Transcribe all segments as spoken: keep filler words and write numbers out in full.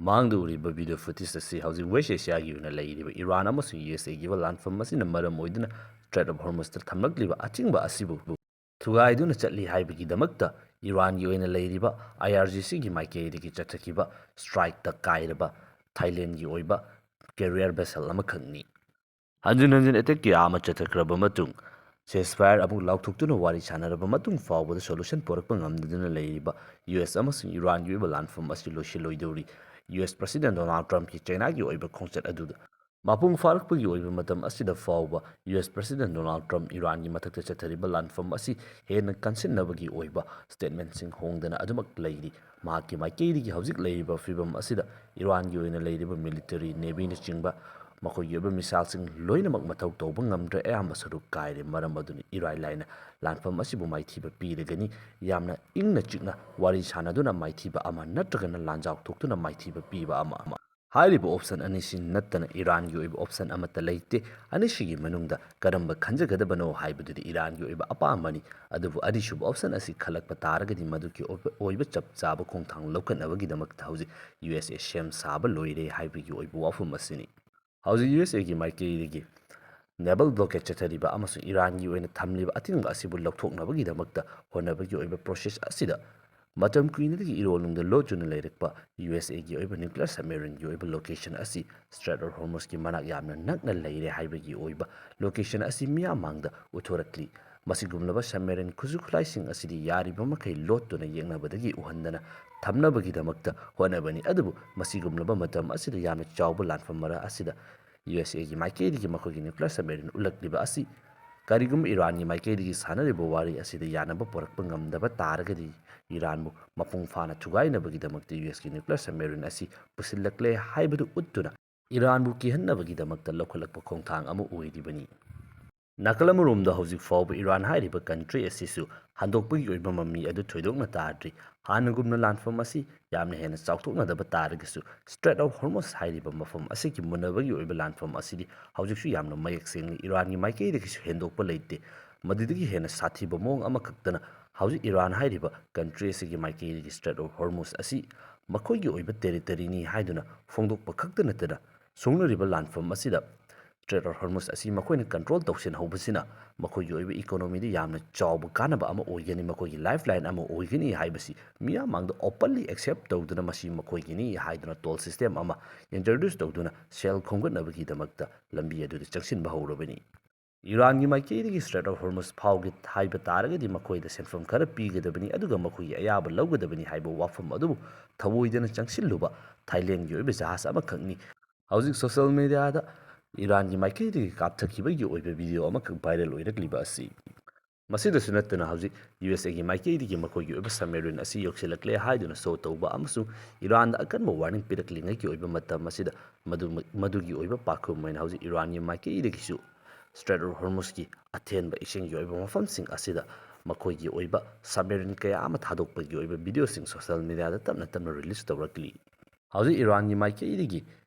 ꯃꯥꯡꯗ ꯎꯔꯤꯕ video footage ꯑꯁꯤ ꯍꯧꯖꯤꯛ West Asiaꯒꯤ ꯑꯣꯏꯅ ꯂꯩꯔꯤꯕ ꯏꯔꯥꯟ ꯑꯃꯁꯨꯡ ꯌꯨ ꯑꯦꯁ ꯑꯦꯒꯤ ꯑꯣꯏꯕ ꯂꯥꯟꯐꯝ ꯑꯁꯤꯅ ꯃꯔꯝ ꯑꯣꯏꯗꯨꯅ Strait of Hormuzꯇ ꯊꯝꯂꯛꯂꯤꯕ ꯑꯊꯤꯡꯕ ꯑꯁꯤꯕꯨ ꯊꯨꯒꯥꯏꯗꯨꯅ ꯆꯠꯂꯤ ꯍꯥꯏꯕꯒꯤꯗꯃꯛꯇ ꯏꯔꯥꯟꯒꯤ ꯑꯣꯏꯅ ꯂꯩꯔꯤꯕ ꯑꯥꯏ ꯑꯥꯔ ꯖꯤ ꯁꯤꯒꯤ ꯃꯥꯏꯀꯩꯗꯒꯤ ꯆꯠꯊꯈꯤꯕ strikeꯇ ꯀꯥꯏꯔꯕ ꯊꯥꯏꯂꯦꯟꯒꯤ ꯑꯣꯏꯕ carrier vessel ꯑꯃꯈꯛꯅꯤ꯫ ꯍꯟꯖꯤꯟ ꯍꯟꯖꯤꯟ attack ꯀꯌꯥ ꯑꯃ ꯆꯠꯊꯈ꯭ꯔꯕ ꯃꯇꯨꯡ, ceasefire ꯑꯃꯨꯛ ꯂꯥꯎꯊꯣꯛꯇꯨꯅ ꯋꯥꯔꯤ ꯁꯥꯟꯅꯔꯕ ꯃꯇꯨꯡ ꯐꯥꯎꯕꯗ solution ꯄꯨꯔꯛꯄ ꯉꯝꯗꯗꯨꯅ ꯂꯩꯔꯤꯕ ꯌꯨ ꯑꯦꯁ ꯑꯃꯁꯨꯡ ꯏꯔꯥꯟꯒꯤ ꯑꯣꯏꯕ ꯂꯥꯟꯐꯝ ꯑꯁꯤ ꯂꯣꯏꯁꯤꯜꯂꯣꯏꯗꯧꯔꯤ꯫ ꯌꯨ ꯑꯦꯁ President Donald Trumpꯀꯤ ꯆꯩꯅꯥꯒꯤ ꯑꯣꯏꯕ ꯈꯣꯡꯆꯠ ꯑꯗꯨꯗ ꯃꯄꯨꯡ ꯐꯥꯔꯛꯄꯒꯤ ꯑꯣꯏꯕ ꯃꯇꯝ ꯑꯁꯤꯗ ꯐꯥꯎꯕ U S President Donald Trump ꯏꯔꯥꯟꯒꯤ ꯃꯊꯛꯇ ꯆꯠꯊꯔꯤꯕ ꯂꯥꯟꯐꯝ ꯑꯁꯤ ꯍꯦꯟꯅ ꯀꯟꯁꯤꯟꯅꯕꯒꯤ ꯑꯣꯏꯕ statementꯁꯤꯡ ꯍꯣꯡꯗꯅ ꯑꯗꯨꯃꯛ ꯂꯩꯔꯤ꯫ ꯃꯍꯥꯛꯀꯤ ꯃꯥꯏꯀꯩꯗꯒꯤ ꯍꯧꯖꯤꯛ ꯂꯩꯔꯤꯕ ꯐꯤꯕꯝ ꯑꯁꯤꯗ ꯏꯔꯥꯟꯒꯤ ꯑꯣꯏꯅ ꯂꯩꯔꯤꯕ military, navyꯅꯆꯤꯡꯕ ꯃꯈꯣꯏꯒꯤ ꯑꯣꯏꯕ missileꯁꯤꯡ ꯂꯣꯏꯅꯃꯛ ꯃꯊꯧ ꯇꯧꯕ ꯉꯝꯗ꯭ꯔꯦ, ꯑꯌꯥꯝꯕ ꯁꯔꯨꯛ ꯀꯥꯏꯔꯦ꯫ ꯃꯔꯝ ꯑꯗꯨꯅ ꯏꯔꯥꯏ ꯂꯥꯏꯅ ꯂꯥꯟꯐꯝ ꯑꯁꯤꯕꯨ ꯃꯥꯏꯊꯤꯕ ꯄꯤꯔꯒꯅꯤ꯫ ꯌꯥꯝꯅ ꯏꯪꯅ ꯆꯤꯛꯅ ꯋꯥꯔꯤ ꯁꯥꯟꯅꯗꯨꯅ ꯃꯥꯏꯊꯤꯕ ꯑꯃ ꯅꯠꯇ꯭ꯔꯒꯅ ꯂꯥꯟꯖꯥꯎ ꯊꯣꯛꯇꯨꯅ ꯃꯥꯏꯊꯤꯕ ꯄꯤꯕ ꯑꯃ, ꯑꯃ꯫ ꯍꯥꯏꯔꯤꯕ option ꯑꯅꯤꯁꯤ ꯅꯠꯇꯅ ꯏꯔꯥꯟꯒꯤ ꯑꯣꯏꯕ option ꯑꯃꯠꯇ ꯂꯩꯇꯦ꯫ ꯑꯅꯤꯁꯤꯒꯤ ꯃꯅꯨꯡꯗ ꯀꯔꯝꯕ ꯈꯟꯖꯒꯗꯕꯅꯣ ꯍꯥꯏꯕꯗꯨꯗꯤ ꯏꯔꯥꯟꯒꯤ ꯑꯣꯏꯕ ꯑꯄꯥꯝꯕꯅꯤ꯫ ꯑꯗꯨꯕꯨ ꯑꯅꯤꯁꯨꯕ option ꯑꯁꯤ ꯈꯜꯂꯛꯄ ꯇꯥꯔꯒꯗꯤ ꯃꯗꯨꯒꯤ ꯑꯣꯏꯕ, ꯑꯣꯏꯕ ꯆꯞ ꯆꯥꯕ ꯈꯣꯡꯊꯥꯡ ꯂꯧꯈꯠꯅꯕꯒꯤꯗꯃꯛꯇ ꯍꯧꯖꯤꯛ ꯌꯨ ꯑꯦꯁ ꯑꯦ ꯁꯦꯝ ꯁꯥꯕ ꯂꯣꯏꯔꯦ ꯍꯥꯏꯕꯒꯤ ꯑꯣꯏꯕ ꯋꯥꯐꯝ ꯑꯁꯤꯅꯤ꯫ ꯍꯧꯖꯤꯛ ꯌꯨ ꯑꯦꯁ ꯑꯦꯒꯤ ꯃꯥꯏꯀꯩꯗꯒꯤ naval blockade ꯆꯠꯊꯔꯤꯕ ꯑꯃꯁꯨꯡ ꯏꯔꯥꯟꯒꯤ ꯑꯣꯏꯅ ꯊꯝꯂꯤꯕ ꯑꯊꯤꯡꯕ ꯑꯁꯤꯕꯨ ꯂꯧꯊꯣꯛꯅꯕꯒꯤꯗꯃꯛꯇ ꯍꯣꯠꯅꯕꯒꯤ ꯑꯣꯏꯕ process ꯑꯁꯤꯗ ꯃꯇꯝ ꯀꯨꯏꯅꯗꯒꯤ ꯏꯔꯣꯜꯅꯨꯡꯗ ꯂꯣꯠꯇꯨꯅ ꯂꯩꯔꯛꯄ ꯌꯨ ꯑꯦꯁ ꯑꯦꯒꯤ ꯑꯣꯏꯕ nuclear submarineꯒꯤ ꯑꯣꯏꯕ location ꯑꯁꯤ Strait of Hormuzꯀꯤ ꯃꯅꯥꯛ ꯌꯥꯝꯅ ꯅꯛꯅ ꯂꯩꯔꯦ ꯍꯥꯏꯕꯒꯤ ꯑꯣꯏꯕ location ꯑꯁꯤ ꯃꯤꯌꯥꯝ ꯃꯥꯡꯗ ꯎꯠꯊꯣꯔꯛꯂꯤ꯫ ꯃꯁꯤꯒꯨꯝꯂꯕ submarine ꯈꯨꯠꯁꯨ ꯈꯨꯠꯂꯥꯏꯁꯤꯡ ꯑꯁꯤꯗꯤ ꯌꯥꯔꯤꯕ ꯃꯈꯩ ꯂꯣꯠꯇꯨꯅ ꯌꯦꯡꯅꯕꯗꯒꯤ ꯎꯍꯟꯗꯅ ꯊꯝꯅꯕꯒꯤꯗꯃꯛꯇ ꯍꯣꯠꯅꯕꯅꯤ꯫ ꯑꯗꯨꯕꯨ ꯃꯁꯤꯒꯨꯝꯂꯕ ꯃꯇꯝ ꯑꯁꯤꯗ ꯌꯥꯝꯅ ꯆꯥꯎꯕ ꯂꯥꯟꯐꯝ ꯃꯔꯛ ꯑꯁꯤꯗ ꯌꯨ ꯑꯦꯁ ꯑꯦꯒꯤ ꯃꯥꯏꯀꯩꯗꯒꯤ ꯃꯈꯣꯏꯒꯤ nuclear submarine ꯎꯠꯂꯛꯂꯤꯕ ꯑꯁꯤ ꯀꯔꯤꯒꯨꯝꯕ ꯏꯔꯥꯟꯒꯤ ꯃꯥꯏꯀꯩꯗꯒꯤ ꯁꯥꯟꯅꯔꯤꯕ ꯋꯥꯔꯤ ꯑꯁꯤꯗ ꯌꯥꯅꯕ ꯄꯨꯔꯛꯄ ꯉꯝꯗꯕ ꯇꯥꯔꯒꯗꯤ ꯏꯔꯥꯟꯕꯨ ꯃꯄꯨꯡ ꯐꯥꯅ ꯊꯨꯒꯥꯏꯅꯕꯒꯤꯗꯃꯛꯇ ꯌꯨ ꯑꯦꯁꯀꯤ nuclear submarine ꯑꯁꯤ ꯄꯨꯁꯤꯜꯂꯛꯂꯦ ꯍꯥꯏꯕꯗꯨ ꯎꯠꯇꯨꯅ ꯏꯔꯥꯟꯕꯨ ꯀꯤꯍꯟꯅꯕꯒꯤꯗꯃꯛꯇ ꯂꯧꯈꯠꯂꯛꯄ ꯈꯣꯡꯊꯥꯡ ꯑꯃ ꯑꯣꯏꯔꯤꯕꯅꯤ꯫ ꯅꯥꯀꯜ ꯑꯃꯔꯣꯝꯗ ꯍꯧꯖꯤꯛ ꯐꯥꯎꯕ ꯏꯔꯥꯟ ꯍꯥꯏꯔꯤꯕ country ꯑꯁꯤꯁꯨ ꯍꯟꯗꯣꯛꯄꯒꯤ ꯑꯣꯏꯕ ꯃꯃꯤ ꯑꯗꯨ ꯊꯣꯏꯗꯣꯛꯅ ꯇꯥꯗ꯭ꯔꯤ꯫ ꯍꯥꯟꯅꯒꯨꯝꯅ ꯂꯥꯟꯐꯝ ꯑꯁꯤ ꯌꯥꯝꯅ ꯍꯦꯟꯅ ꯆꯥꯎꯊꯣꯛꯅꯗꯕ ꯇꯥꯔꯒꯁꯨ Strait of Hormuz ꯍꯥꯏꯔꯤꯕ ꯃꯐꯝ ꯑꯁꯤꯒꯤ ꯃꯨꯟꯅꯕꯒꯤ ꯑꯣꯏꯕ ꯂꯥꯟꯐꯝ ꯑꯁꯤꯗꯤ ꯍꯧꯖꯤꯛꯁꯨ ꯌꯥꯝꯅ ꯃꯌꯦꯛ ꯁꯦꯡꯅ ꯏꯔꯥꯟꯒꯤ ꯃꯥꯏꯀꯩꯗꯒꯤꯁꯨ ꯍꯦꯟꯗꯣꯛꯄ ꯂꯩꯇꯦ꯫ ꯃꯗꯨꯗꯒꯤ ꯍꯦꯟꯅ ꯁꯥꯊꯤꯕ ꯃꯑꯣꯡ ꯑꯃꯈꯛꯇꯅ ꯍꯧꯖꯤꯛ ꯏꯔꯥꯟ ꯍꯥꯏꯔꯤꯕ country ꯑꯁꯤꯒꯤ ꯃꯥꯏꯀꯩꯗꯒꯤ Strait of Hormuz ꯑꯁꯤ ꯃꯈꯣꯏꯒꯤ ꯑꯣꯏꯕ territoryꯅꯤ ꯍꯥꯏꯗꯨꯅ ꯐꯣꯡꯗꯣꯛꯄ ꯈꯛꯇ ꯅꯠꯇꯅ, ꯁꯣꯛꯅꯔꯤꯕ ꯂꯥꯟꯐꯝ ꯑꯁꯤꯗ Strait of Hormuz ꯑꯁꯤ ꯃꯈꯣꯏꯅ control ꯇꯧꯁꯤꯟꯍꯧꯕꯁꯤꯅ ꯃꯈꯣꯏꯒꯤ ꯑꯣꯏꯕ economyꯗ ꯌꯥꯝꯅ ꯆꯥꯎꯕ ꯀꯥꯟꯅꯕ ꯑꯃ ꯑꯣꯏꯒꯅꯤ, ꯃꯈꯣꯏꯒꯤ lifeline ꯑꯃ ꯑꯣꯏꯒꯅꯤ ꯍꯥꯏꯕꯁꯤ ꯃꯤꯌꯥꯝ ꯃꯥꯡꯗ openly accept ꯇꯧꯗꯨꯅ ꯃꯁꯤ ꯃꯈꯣꯏꯒꯤꯅꯤ ꯍꯥꯏꯗꯨꯅ toll system ꯑꯃ introduce ꯇꯧꯗꯨꯅ ꯁꯦꯜ ꯈꯣꯝꯒꯠꯅꯕꯒꯤꯗꯃꯛꯇ ꯂꯝꯕꯤ ꯑꯗꯨꯗ ꯆꯪꯁꯤꯟꯕ ꯍꯧꯔꯕꯅꯤ꯫ ꯏꯔꯥꯟꯒꯤ ꯃꯥꯏꯀꯩꯗꯒꯤ Strait of Hormuz ꯐꯥꯎꯒꯦ ꯍꯥꯏꯕ ꯇꯥꯔꯒꯗꯤ ꯃꯈꯣꯏꯗ ꯁꯦꯟꯐꯝ ꯈꯔ ꯄꯤꯒꯗꯕꯅꯤ, ꯑꯗꯨꯒ ꯃꯈꯣꯏꯒꯤ ꯑꯌꯥꯕ ꯂꯧꯒꯗꯕꯅꯤ ꯍꯥꯏꯕ ꯋꯥꯐꯝ ꯑꯗꯨꯕꯨ ꯊꯑꯣꯏꯗꯅ ꯆꯪꯁꯤꯜꯂꯨꯕ ꯊꯥꯏꯂꯦꯟꯒꯤ ꯑꯣꯏꯕ ꯖꯍꯥꯖ ꯑꯃꯈꯛꯅꯤ ꯍꯧꯖꯤꯛ social mediaꯗ ꯏꯔꯥꯟꯒꯤ ꯃꯥꯏꯀꯩꯗꯒꯤ ꯀꯥꯞꯊꯈꯤꯕꯒꯤ ꯑꯣꯏꯕ video ꯑꯃꯈꯛ viral ꯑꯣꯏꯔꯛꯂꯤꯕ ꯑꯁꯤ꯫ ꯃꯁꯤꯗꯁꯨ ꯅꯠꯇꯅ ꯍꯧꯖꯤꯛ USAꯒꯤ ꯃꯥꯏꯀꯩꯗꯒꯤ ꯃꯈꯣꯏꯒꯤ ꯑꯣꯏꯕ submarine ꯑꯁꯤ ꯌꯧꯁꯤꯜꯂꯛꯂꯦ ꯍꯥꯏꯗꯨꯅ show ꯇꯧꯕ ꯑꯃꯁꯨꯡ ꯏꯔꯥꯟꯗ ꯑꯀꯟꯕ warning ꯄꯤꯔꯛꯂꯤꯉꯩꯒꯤ ꯑꯣꯏꯕ ꯃꯇꯝ ꯑꯁꯤꯗ ꯃꯗꯨ, ꯃꯗꯨꯒꯤ ꯑꯣꯏꯕ ꯄꯥꯎꯈꯨꯝ ꯑꯣꯏꯅ ꯍꯧꯖꯤꯛ ꯏꯔꯥꯟꯒꯤ ꯃꯥꯏꯀꯩꯗꯒꯤꯁꯨ Strait of Hormuzꯀꯤ ꯑꯊꯦꯟꯕ ꯏꯁꯤꯡꯒꯤ ꯑꯣꯏꯕ ꯃꯐꯝꯁꯤꯡ ꯑꯁꯤꯗ ꯃꯈꯣꯏꯒꯤ ꯑꯣꯏꯕ submarine ꯀꯌꯥ ꯑꯃ ꯊꯥꯗꯣꯛꯄꯒꯤ ꯑꯣꯏꯕ videoꯁꯤꯡ social mediaꯗ ꯇꯞꯅ ꯇꯞꯅ release ꯇꯧꯔꯛꯂꯤ꯫ ꯍꯧꯖꯤꯛ ꯏꯔꯥꯟꯒꯤ ꯃꯥꯏꯀꯩꯗꯒꯤ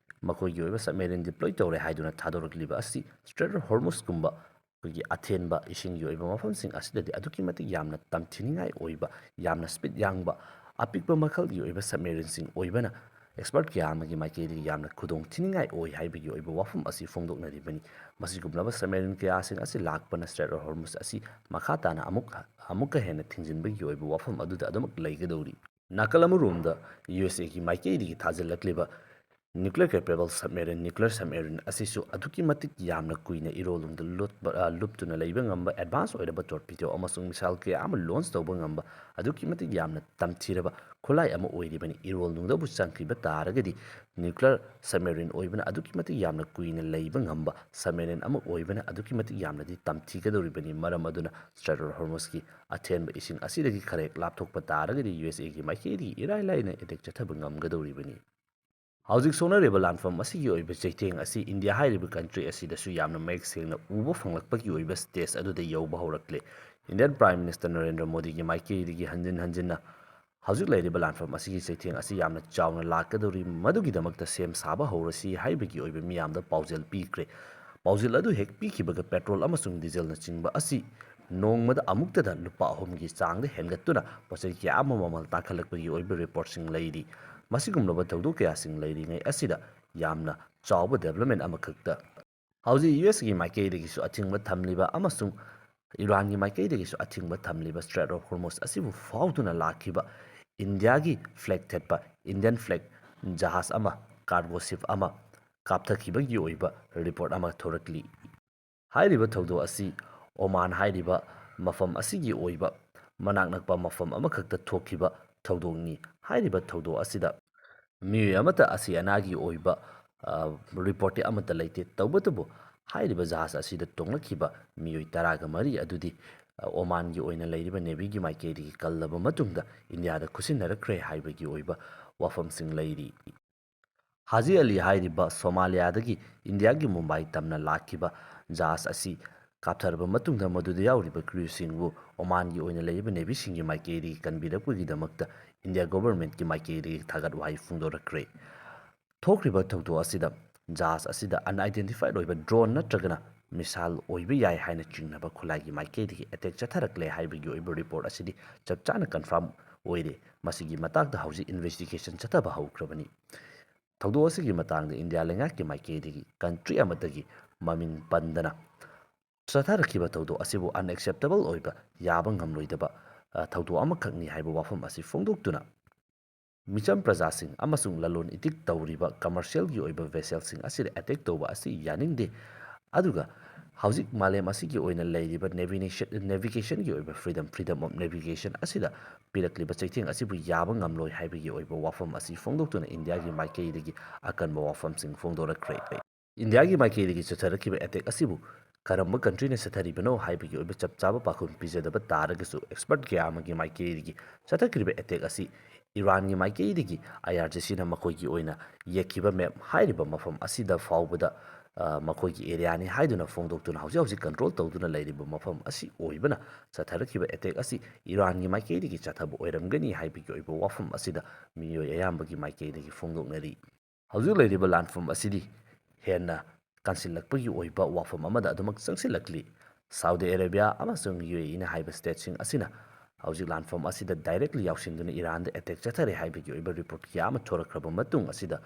ꯃꯈꯣꯏꯒꯤ ꯑꯣꯏꯕ submarine deploy ꯇꯧꯔꯦ ꯍꯥꯏꯗꯨꯅ ꯊꯥꯗꯣꯔꯛꯂꯤꯕ ꯑꯁꯤ Strait of Hormuzꯀꯨꯝꯕ ꯑꯩꯈꯣꯏꯒꯤ ꯑꯊꯦꯟꯕ ꯏꯁꯤꯡꯒꯤ ꯑꯣꯏꯕ ꯃꯐꯝꯁꯤꯡ ꯑꯁꯤꯗꯗꯤ ꯑꯗꯨꯛꯀꯤ ꯃꯇꯤꯛ ꯌꯥꯝꯅ ꯇꯝꯊꯤꯅꯤꯡꯉꯥꯏ ꯑꯣꯏꯕ, ꯌꯥꯝꯅ speed ꯌꯥꯡꯕ, ꯑꯄꯤꯛꯄ ꯃꯈꯜꯒꯤ ꯑꯣꯏꯕ submarineꯁꯤꯡ ꯑꯣꯏꯕꯅ expert ꯀꯌꯥ ꯑꯃꯒꯤ ꯃꯥꯏꯀꯩꯗꯒꯤ ꯌꯥꯝꯅ ꯈꯨꯗꯣꯡ ꯊꯤꯅꯤꯡꯉꯥꯏ ꯑꯣꯏ ꯍꯥꯏꯕꯒꯤ ꯑꯣꯏꯕ ꯋꯥꯐꯝ ꯑꯁꯤ ꯐꯣꯡꯗꯣꯛꯅꯔꯤꯕꯅꯤ꯫ ꯃꯁꯤꯒꯨꯝꯂꯕ submarine ꯀꯌꯥꯁꯤꯡ ꯑꯁꯤ ꯂꯥꯛꯄꯅ Strait of Hormuz ꯑꯁꯤ ꯃꯈꯥ ꯇꯥꯅ ꯑꯃꯨꯛ, ꯑꯃꯨꯛꯀ ꯍꯦꯟꯅ ꯊꯤꯡꯖꯤꯟꯕꯒꯤ ꯑꯣꯏꯕ ꯋꯥꯐꯝ ꯑꯗꯨꯗ ꯑꯗꯨꯃꯛ ꯂꯩꯒꯗꯧꯔꯤ꯫ ꯅꯥꯀꯜ ꯑꯃꯔꯣꯝꯗ USAꯒꯤ ꯃꯥꯏꯀꯩꯗꯒꯤ ꯊꯥꯖꯤꯜꯂꯛꯂꯤꯕ nuclear capable submarine, nuclear submarine ꯑꯁꯤꯁꯨ ꯑꯗꯨꯛꯀꯤ ꯃꯇꯤꯛ ꯌꯥꯝꯅ ꯀꯨꯏꯅ ꯏꯔꯣꯜꯅꯨꯡꯗ ꯂꯨꯞꯄ-, ꯑ, ꯂꯨꯞꯇꯨꯅ ꯂꯩꯕ ꯉꯝꯕ advance ꯑꯣꯏꯔꯕ torpedo ꯑꯃꯁꯨꯡ missile ꯀꯌꯥ ꯑꯃ launch ꯇꯧꯕ ꯉꯝꯕ ꯑꯗꯨꯛꯀꯤ ꯃꯇꯤꯛ ꯌꯥꯝꯅ ꯇꯝꯊꯤꯔꯕ ꯈꯨꯠꯂꯥꯏ ꯑꯃ ꯑꯣꯏꯔꯤꯕꯅꯤ꯫ ꯏꯔꯣꯜꯅꯨꯡꯗꯕꯨ ꯆꯪꯈꯤꯕ ꯇꯥꯔꯒꯗꯤ nuclear submarine ꯑꯣꯏꯕꯅ ꯑꯗꯨꯛꯀꯤ ꯃꯇꯤꯛ ꯌꯥꯝꯅ ꯀꯨꯏꯅ ꯂꯩꯕ ꯉꯝꯕ submarine ꯑꯃ ꯑꯣꯏꯕꯅ ꯑꯗꯨꯛꯀꯤ ꯃꯇꯤꯛ ꯌꯥꯝꯅꯗꯤ ꯇꯝꯊꯤꯒꯗꯧꯔꯤꯕꯅꯤ꯫ ꯃꯔꯝ ꯑꯗꯨꯅ Strait of Hormuzꯀꯤ ꯑꯊꯦꯟꯕ ꯏꯁꯤꯡ ꯑꯁꯤꯗꯒꯤ ꯈꯔ ꯍꯦꯛ ꯂꯥꯞꯊꯣꯛꯄ ꯇꯥꯔꯒꯗꯤ USAꯒꯤ ꯃꯥꯏꯀꯩꯗꯒꯤ ꯏꯔꯥꯏ ꯂꯥꯏꯅ attack ꯆꯠꯊꯕ ꯉꯝꯒꯗꯧꯔꯤꯕꯅꯤ꯫ ꯍꯧꯖꯤꯛ ꯁꯣꯛꯅꯔꯤꯕ ꯂꯥꯟꯐꯝ ꯑꯁꯤꯒꯤ ꯑꯣꯏꯕ ꯆꯩꯊꯦꯡ ꯑꯁꯤ ꯏꯟꯗꯤꯌꯥ ꯍꯥꯏꯔꯤꯕ country ꯑꯁꯤꯗꯁꯨ ꯌꯥꯝꯅ ꯃꯌꯦꯛ ꯁꯦꯡꯅ ꯎꯕ ꯐꯪꯂꯛꯄꯒꯤ ꯑꯣꯏꯕ stage ꯑꯗꯨꯗ ꯌꯧꯕ ꯍꯧꯔꯛꯂꯦ꯫ Indian Prime Minister ꯅꯔꯦꯟꯗ꯭ꯔ ꯃꯣꯗꯤꯒꯤ ꯃꯥꯏꯀꯩꯗꯒꯤ ꯍꯟꯖꯤꯟ ꯍꯟꯖꯤꯟꯅ ꯍꯧꯖꯤꯛ ꯂꯩꯔꯤꯕ ꯂꯥꯟꯐꯝ ꯑꯁꯤꯒꯤ ꯆꯩꯊꯦꯡ ꯑꯁꯤ ꯌꯥꯝꯅ ꯆꯥꯎꯅ ꯂꯥꯛꯀꯗꯧꯔꯤ, ꯃꯗꯨꯒꯤꯗꯃꯛꯇ ꯁꯦꯝ ꯁꯥꯕ ꯍꯧꯔꯁꯤ ꯍꯥꯏꯕꯒꯤ ꯑꯣꯏꯕ ꯃꯤꯌꯥꯝꯗ ꯄꯥꯎꯖꯦꯜ ꯄꯤꯈ꯭ꯔꯦ꯫ ꯄꯥꯎꯖꯦꯜ ꯑꯗꯨ ꯍꯦꯛ ꯄꯤꯈꯤꯕꯒ petrol ꯑꯃꯁꯨꯡ dieselꯅꯆꯤꯡꯕ ꯑꯁꯤ ꯅꯣꯡꯃꯗ ꯑꯃꯨꯛꯇꯗ ꯂꯨꯄꯥ ꯑꯍꯨꯝꯒꯤ ꯆꯥꯡꯗ ꯍꯦꯟꯒꯠꯇꯨꯅ ꯄꯣꯠꯆꯩ ꯀꯌꯥ ꯑꯃ ꯃꯃꯜ ꯇꯥꯡꯈꯠꯂꯛꯄꯒꯤ ꯑꯣꯏꯕ reportꯁꯤꯡ ꯂꯩꯔꯤ꯫ ꯃꯁꯤꯒꯨꯝꯂꯕ ꯊꯧꯗꯣꯛ ꯀꯌꯥꯁꯤꯡ ꯂꯩꯔꯤꯉꯩ ꯑꯁꯤꯗ ꯌꯥꯝꯅ ꯆꯥꯎꯕ development ꯑꯃꯈꯛꯇ ꯍꯧꯖꯤꯛ ꯌꯨ ꯑꯦꯁꯀꯤ ꯃꯥꯏꯀꯩꯗꯒꯤꯁꯨ ꯑꯊꯤꯡꯕ ꯊꯝꯂꯤꯕ ꯑꯃꯁꯨꯡ ꯏꯔꯥꯟꯒꯤ ꯃꯥꯏꯀꯩꯗꯒꯤꯁꯨ ꯑꯊꯤꯡꯕ ꯊꯝꯂꯤꯕ Strait of Hormuz ꯑꯁꯤꯕꯨ ꯐꯥꯎꯗꯨꯅ ꯂꯥꯛꯈꯤꯕ ꯏꯟꯗꯤꯌꯥꯒꯤ flag ꯊꯦꯠꯄ Indian flag ꯖꯍꯥꯖ ꯑꯃ, cargo ship ꯑꯃ ꯀꯥꯞꯊꯈꯤꯕꯒꯤ ꯑꯣꯏꯕ report ꯑꯃ ꯊꯣꯔꯛꯂꯤ꯫ ꯍꯥꯏꯔꯤꯕ ꯊꯧꯗꯣꯛ ꯑꯁꯤ ꯑꯣꯃꯥꯟ ꯍꯥꯏꯔꯤꯕ ꯃꯐꯝ ꯑꯁꯤꯒꯤ ꯑꯣꯏꯕ ꯃꯅꯥꯛ ꯅꯛꯄ ꯃꯐꯝ ꯑꯃꯈꯛꯇ ꯊꯣꯛꯈꯤꯕ ꯊꯧꯗꯣꯛꯅꯤ꯫ ꯍꯥꯏꯔꯤꯕ ꯊꯧꯗꯣꯛ ꯑꯁꯤꯗ ꯃꯤꯑꯣꯏ ꯑꯃꯠꯇ ꯑꯁꯤ ꯑꯅꯥꯒꯤ ꯑꯣꯏꯕ, ꯑ, reportꯇꯤ ꯑꯃꯠꯇ ꯂꯩꯇꯦ꯫ ꯇꯧꯕꯇꯕꯨ ꯍꯥꯏꯔꯤꯕ ꯖꯍꯥꯖ ꯑꯁꯤꯗ ꯇꯣꯡꯂꯛꯈꯤꯕ ꯃꯤꯑꯣꯏ ꯇꯔꯥꯒ ꯃꯔꯤ ꯑꯗꯨꯗꯤ, ꯑ, ꯑꯣꯃꯥꯟꯒꯤ ꯑꯣꯏꯅ ꯂꯩꯔꯤꯕ Navyꯒꯤ ꯃꯥꯏꯀꯩꯗꯒꯤ ꯀꯜꯂꯕ ꯃꯇꯨꯡꯗ ꯏꯟꯗꯤꯌꯥꯗ ꯈꯨꯠꯁꯤꯟꯅꯔꯛꯈ꯭ꯔꯦ ꯍꯥꯏꯕꯒꯤ ꯑꯣꯏꯕ ꯋꯥꯐꯝꯁꯤꯡ ꯂꯩꯔꯤ꯫ ꯍꯥꯖꯤ ꯑꯂꯤ ꯍꯥꯏꯔꯤꯕ ꯁꯣꯃꯥꯂꯤꯌꯥꯗꯒꯤ ꯏꯟꯗꯤꯌꯥꯒꯤ ꯃꯨꯝꯕꯥꯏ ꯇꯝꯅ ꯂꯥꯛꯈꯤꯕ ꯖꯍꯥꯖ ꯑꯁꯤ ꯀꯥꯞꯊꯔꯕ ꯃꯇꯨꯡꯗ ꯃꯗꯨꯗ ꯌꯥꯎꯔꯤꯕ crewꯁꯤꯡꯕꯨ ꯑꯣꯃꯥꯟꯒꯤ ꯑꯣꯏꯅ ꯂꯩꯔꯤꯕ Navyꯁꯤꯡꯒꯤ ꯃꯥꯏꯀꯩꯗꯒꯤ ꯀꯟꯕꯤꯔꯛꯄꯒꯤꯗꯃꯛꯇ ꯏꯟꯗꯤꯌꯥ governmentꯀꯤ ꯃꯥꯏꯀꯩꯗꯒꯤ ꯊꯥꯒꯠ ꯋꯥꯍꯩ ꯐꯣꯡꯗꯣꯔꯛꯈ꯭ꯔꯦ꯫ ꯊꯣꯛꯈ꯭ꯔꯤꯕ ꯊꯧꯗꯣꯛ ꯑꯁꯤꯗ ꯖꯍꯥꯖ ꯑꯁꯤꯗ unidentified ꯑꯣꯏꯕ drone ꯅꯠꯇ꯭ꯔꯒꯅ missile ꯑꯣꯏꯕ ꯌꯥꯏ ꯍꯥꯏꯅ ꯆꯤꯡꯅꯕ ꯈꯨꯠꯂꯥꯏꯒꯤ ꯃꯥꯏꯀꯩꯗꯒꯤ attack ꯆꯠꯊꯔꯛꯂꯦ ꯍꯥꯏꯕꯒꯤ ꯑꯣꯏꯕ report ꯑꯁꯤꯗꯤ ꯆꯞ ꯆꯥꯅ confirm ꯑꯣꯏꯔꯦ꯫ ꯃꯁꯤꯒꯤ ꯃꯇꯥꯡꯗ ꯍꯧꯖꯤꯛ investigation ꯆꯠꯊꯕ ꯍꯧꯈ꯭ꯔꯕꯅꯤ꯫ ꯊꯧꯗꯣꯛ ꯑꯁꯤꯒꯤ ꯃꯇꯥꯡꯗ ꯏꯟꯗꯤꯌꯥ ꯂꯩꯉꯥꯛꯀꯤ ꯃꯥꯏꯀꯩꯗꯒꯤ country ꯑꯃꯠꯇꯒꯤ ꯃꯃꯤꯡ ꯄꯟꯗꯅ ꯆꯠꯊꯔꯛꯈꯤꯕ ꯊꯧꯗꯣꯛ ꯑꯁꯤꯕꯨ unacceptable ꯑꯣꯏꯕ, ꯌꯥꯕ ꯉꯝꯂꯣꯏꯗꯕ, ꯑ, ꯊꯧꯗꯣꯛ ꯑꯃꯈꯛꯅꯤ ꯍꯥꯏꯕ ꯋꯥꯐꯝ ꯑꯁꯤ ꯐꯣꯡꯗꯣꯛꯇꯨꯅ ꯃꯤꯆꯝ ꯄ꯭ꯔꯖꯥꯁꯤꯡ ꯑꯃꯁꯨꯡ ꯂꯂꯣꯟ ꯏꯇꯤꯛ ꯇꯧꯔꯤꯕ commercialꯒꯤ ꯑꯣꯏꯕ vesselꯁꯤꯡ ꯑꯁꯤꯗ attack ꯇꯧꯕ ꯑꯁꯤ ꯌꯥꯅꯤꯡꯗꯦ꯫ ꯑꯗꯨꯒ ꯍꯧꯖꯤꯛ ꯃꯥꯂꯦꯝ ꯑꯁꯤꯒꯤ ꯑꯣꯏꯅ ꯂꯩꯔꯤꯕ navigation, navigationꯒꯤ ꯑꯣꯏꯕ freedom, freedom of navigation ꯑꯁꯤꯗ ꯄꯤꯔꯛꯂꯤꯕ ꯆꯩꯊꯦꯡ ꯑꯁꯤꯕꯨ ꯌꯥꯕ ꯉꯝꯂꯣꯏ ꯍꯥꯏꯕꯒꯤ ꯑꯣꯏꯕ ꯋꯥꯐꯝ ꯑꯁꯤ ꯐꯣꯡꯗꯣꯛꯇꯨꯅ ꯏꯟꯗꯤꯌꯥꯒꯤ ꯃꯥꯏꯀꯩꯗꯒꯤ ꯑꯀꯟꯕ ꯋꯥꯐꯝꯁꯤꯡ ꯐꯣꯡꯗꯣꯔꯛꯈ꯭ꯔꯦ꯫ ꯏꯟꯗꯤꯌꯥꯒꯤ ꯃꯥꯏꯀꯩꯗꯒꯤ ꯆꯠꯊꯔꯛꯈꯤꯕ attack ꯑꯁꯤꯕꯨ ꯀꯔꯝꯕ countryꯅ ꯆꯠꯊꯔꯤꯕꯅꯣ ꯍꯥꯏꯕꯒꯤ ꯑꯣꯏꯕ ꯆꯞ ꯆꯥꯕ ꯄꯥꯎꯈꯨꯝ ꯄꯤꯖꯗꯕ ꯇꯥꯔꯒꯁꯨ, expert ꯀꯌꯥ ꯑꯃꯒꯤ ꯃꯥꯏꯀꯩꯗꯒꯤ ꯆꯠꯊꯈ꯭ꯔꯤꯕ attack ꯑꯁꯤ ꯏꯔꯥꯟꯒꯤ ꯃꯥꯏꯀꯩꯗꯒꯤ IRGCꯅ ꯃꯈꯣꯏꯒꯤ ꯑꯣꯏꯅ ꯌꯦꯛꯈꯤꯕ map ꯍꯥꯏꯔꯤꯕ ꯃꯐꯝ ꯑꯁꯤꯗ ꯐꯥꯎꯕꯗ, ꯑ, ꯃꯈꯣꯏꯒꯤ areaꯅꯤ ꯍꯥꯏꯗꯨꯅ ꯐꯣꯡꯗꯣꯛꯇꯨꯅ ꯍꯧꯖꯤꯛ ꯍꯧꯖꯤꯛ control ꯇꯧꯗꯨꯅ ꯂꯩꯔꯤꯕ ꯃꯐꯝ ꯑꯁꯤ ꯑꯣꯏꯕꯅ ꯆꯠꯊꯔꯛꯈꯤꯕ attack ꯑꯁꯤ ꯏꯔꯥꯟꯒꯤ ꯃꯥꯏꯀꯩꯗꯒꯤ ꯆꯠꯊꯕ ꯑꯣꯏꯔꯝꯒꯅꯤ ꯍꯥꯏꯕꯒꯤ ꯑꯣꯏꯕ ꯋꯥꯐꯝ ꯑꯁꯤꯗ ꯃꯤꯑꯣꯏ ꯑꯌꯥꯝꯕꯒꯤ ꯃꯥꯏꯀꯩꯗꯒꯤ ꯐꯣꯡꯗꯣꯛꯅꯔꯤ꯫ ꯍꯧꯖꯤꯛ ꯂꯩꯔꯤꯕ ꯂꯥꯟꯐꯝ ꯑꯁꯤꯗꯤ ꯍꯦꯟꯅ ꯀꯟꯁꯤꯜꯂꯛꯄꯒꯤ ꯑꯣꯏꯕ ꯋꯥꯐꯝ ꯑꯃꯗ ꯑꯗꯨꯃꯛ ꯆꯪꯁꯤꯜꯂꯛꯂꯤ꯫ ꯁꯥꯎꯗꯤ ꯑꯔꯦꯕꯤꯌꯥ ꯑꯃꯁꯨꯡ UAEꯅ ꯍꯥꯏꯕ stateꯁꯤꯡ ꯑꯁꯤꯅ, ꯍꯧꯖꯤꯛ ꯂꯥꯟꯐꯝ ꯑꯁꯤꯗ directly ꯌꯥꯎꯁꯤꯟꯗꯨꯅ ꯏꯔꯥꯟꯗ attack ꯆꯠꯊꯔꯦ ꯍꯥꯏꯕꯒꯤ ꯑꯣꯏꯕ report ꯀꯌꯥ ꯑꯃ ꯊꯣꯔꯛꯈ꯭ꯔꯕ ꯃꯇꯨꯡ ꯑꯁꯤꯗ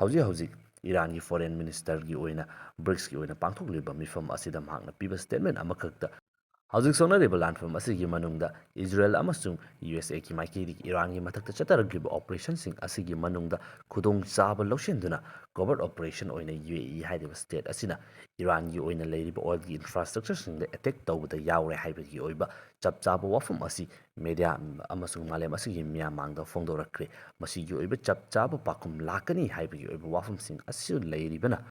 ꯍꯧꯖꯤꯛ ꯍꯧꯖꯤꯛ ꯏꯔꯥꯟꯒꯤ foreign ministerꯒꯤ ꯑꯣꯏꯅ, BRICSꯀꯤ ꯑꯣꯏꯅ ꯄꯥꯡꯊꯣꯛꯂꯤꯕ ꯃꯤꯐꯝ ꯑꯁꯤꯗ ꯃꯍꯥꯛꯅ ꯄꯤꯕ statement ꯑꯃꯈꯛꯇ ꯍꯧꯖꯤꯛ ꯁꯣꯛꯅꯔꯤꯕ ꯂꯥꯟꯐꯝ ꯑꯁꯤꯒꯤ ꯃꯅꯨꯡꯗ ꯏꯖꯔꯦꯜ ꯑꯃꯁꯨꯡ USAꯒꯤ ꯃꯥꯏꯀꯩꯗꯒꯤ ꯏꯔꯥꯟꯒꯤ ꯃꯊꯛꯇ ꯆꯠꯊꯔꯛꯂꯤꯕ operationꯁꯤꯡ ꯑꯁꯤꯒꯤ ꯃꯅꯨꯡꯗ ꯈꯨꯗꯣꯡꯆꯥꯕ ꯂꯧꯁꯤꯟꯗꯨꯅ covert operation ꯑꯣꯏꯅ UAE ꯍꯥꯏꯔꯤꯕ state ꯑꯁꯤꯅ ꯏꯔꯥꯟꯒꯤ ꯑꯣꯏꯅ ꯂꯩꯔꯤꯕ oilꯒꯤ infrastructureꯁꯤꯡꯗ attack ꯇꯧꯕꯗ ꯌꯥꯎꯔꯦ ꯍꯥꯏꯕꯒꯤ ꯑꯣꯏꯕ ꯆꯞ ꯆꯥꯕ ꯋꯥꯐꯝ ꯑꯁꯤ media ꯑꯃꯁꯨꯡ ꯃꯥꯂꯦꯝ ꯑꯁꯤꯒꯤ ꯃꯤꯌꯥꯝ ꯃꯥꯡꯗ ꯐꯣꯡꯗꯣꯔꯛꯈ꯭ꯔꯦ꯫ ꯃꯁꯤꯒꯤ ꯑꯣꯏꯕ ꯆꯞ ꯆꯥꯕ ꯄꯥꯎꯈꯨꯝ ꯂꯥꯛꯀꯅꯤ ꯍꯥꯏꯕꯒꯤ ꯑꯣꯏꯕ ꯋꯥꯐꯝꯁꯤꯡ ꯑꯁꯤ ꯂꯩꯔꯤꯕꯅ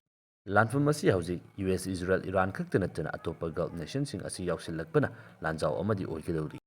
ꯂꯥꯟꯐꯝ ꯑꯁꯤ ꯍꯧꯖꯤꯛ US, ꯏꯖꯔꯦꯜ, ꯏꯔꯥꯟ ꯈꯛꯇ ꯅꯠꯇꯅ ꯑꯇꯣꯞꯄ Gulf nationꯁꯤꯡ ꯑꯁꯤ ꯌꯥꯎꯁꯤꯜꯂꯛꯄꯅ ꯂꯥꯟꯖꯥꯎ ꯑꯃꯗꯤ ꯑꯣꯏꯒꯗꯧꯔꯤ꯫